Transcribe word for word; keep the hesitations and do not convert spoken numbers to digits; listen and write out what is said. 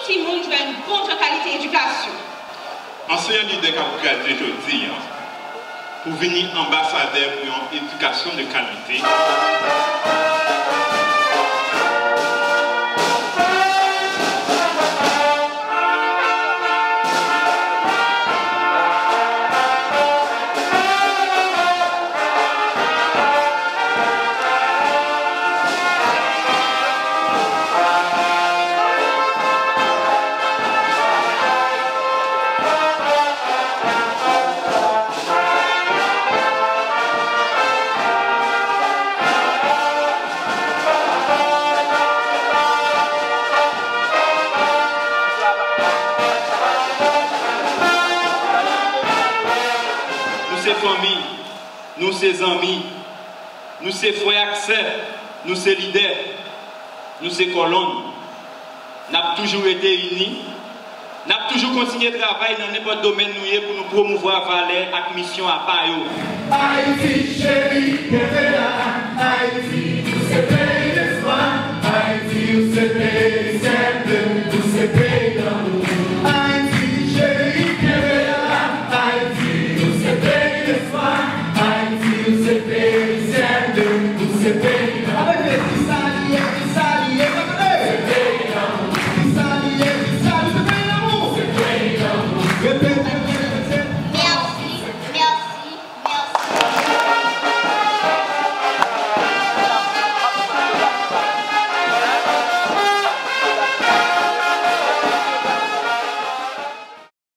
Timoun jwenn bon jan kalite edikasyon. Anseyan lidè k ap gradye jodi a pou vini anbasadè pou yon edikasyon de kalite. Nou se fanmi, nou se zanmi, nou se frè ak sè, nou se lidè, nou se kòlonn. N ap toujou rete ini, n ap toujou kontinye travay nan nenpòt domèn nou ye pou nou pwomouvwa valè ak misyon apa yo. Ayiti cheri, kenbe la, Ayiti